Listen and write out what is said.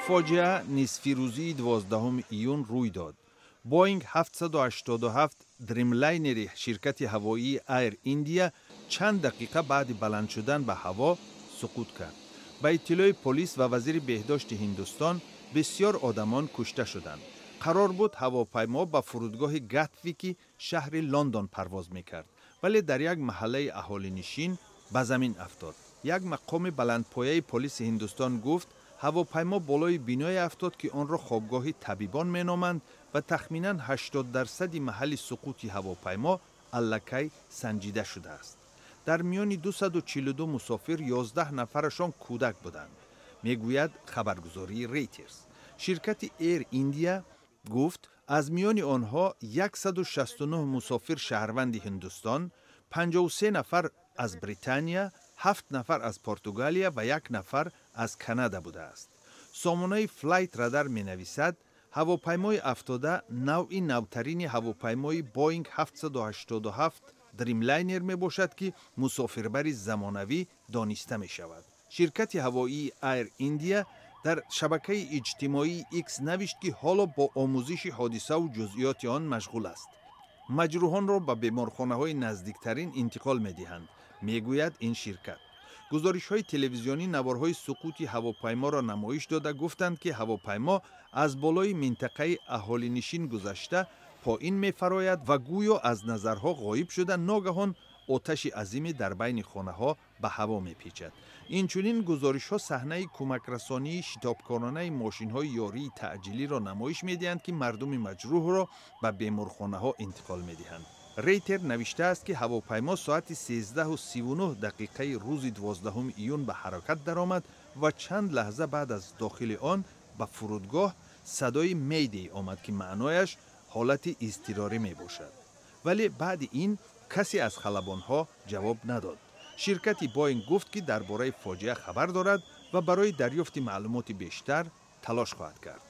Фоҷиа нисфирӯзии 12 июн рӯй дод. Боинг 787 Дримлайнери ширкати ҳавоии Air India чанд дақиқа баъди баланд шудан ба ҳаво суқут кард. Ба иттилои полис ва вазири беҳдошти Ҳиндустон, бисьёр одамон кушта шуданд. Қарор буд, ҳавопаймо ба фурудгоҳи Гатвики шаҳри Лондон парвоз мекард, вале дар як маҳаллаи аҳолинишин ба замин афтод. Як мақоми баландпояи полиси Ҳиндустон гуфт, ҳавопаймо болои биное афтод, ки онро хобгоҳи табибон меноманд ва тахминан 80 дарсади маҳалли суқути ҳавопаймо аллакай санҷида шудааст. Дар миёни 242 мусофир 11 нафарашон кӯдак буданд, мегӯяд хабаргузории Рейтерс. Ширкати Air India гуфт, аз миёни онҳо 169 мусофир шаҳрванди Ҳиндустон, 53 нафар аз Британия, 7 нафар аз Португалия ва як нафар аз Канада будааст. Сомонаи Flight Radar менависад, ҳавопаймои афтода навъи навтарини ҳавопаймои Боинг 787 Дримлайнер мебошад, ки мусофирбари замонавӣ дониста мешавад. Ширкати ҳавоии Air India дар шабакаи иҷтимоии X навишт, ки ҳоло бо омӯзиши ҳодисаву ҷузъиёти он машғул аст. Маҷрӯҳонро ба беморхонаҳои наздиктарин интиқол медиҳанд, мегӯяд ин ширкат. Гузоришҳои телевизионӣ наворҳои суқути ҳавопайморо намоиш дода, гуфтанд, ки ҳавопаймо аз болои минтақаи аҳолинишин гузашта, поин мефарояд ва гӯё аз назарҳо ғоиб шуда, ногаҳон оташи азиме дар байни хонаҳо ба ҳаво мепечад. Инчунин гузоришҳо саҳнаи кӯмакрасонии шитобкоронаи мошинҳои ёрии таъҷилиро намоиш медиҳанд, ки мардуми маҷрӯҳро ба беморхонаҳо интиқол медиҳанд. Рейтер навиштааст, ки ҳавопаймо соати 13:39 дақиқаи рӯзи 12 июн ба ҳаракат даромад ва чанд лаҳза баъд аз дохили он ба фурудгоҳ садои Mayday омад, ки маънояш ҳолати изтирорӣ мебошад, вале баъди ин касе аз халабонҳо ҷавоб надод. Ширкати Боинг гуфт, ки дар бораи фоҷиа хабар дорад ва барои дарёфти маълумоти бештар талош хоҳад кард.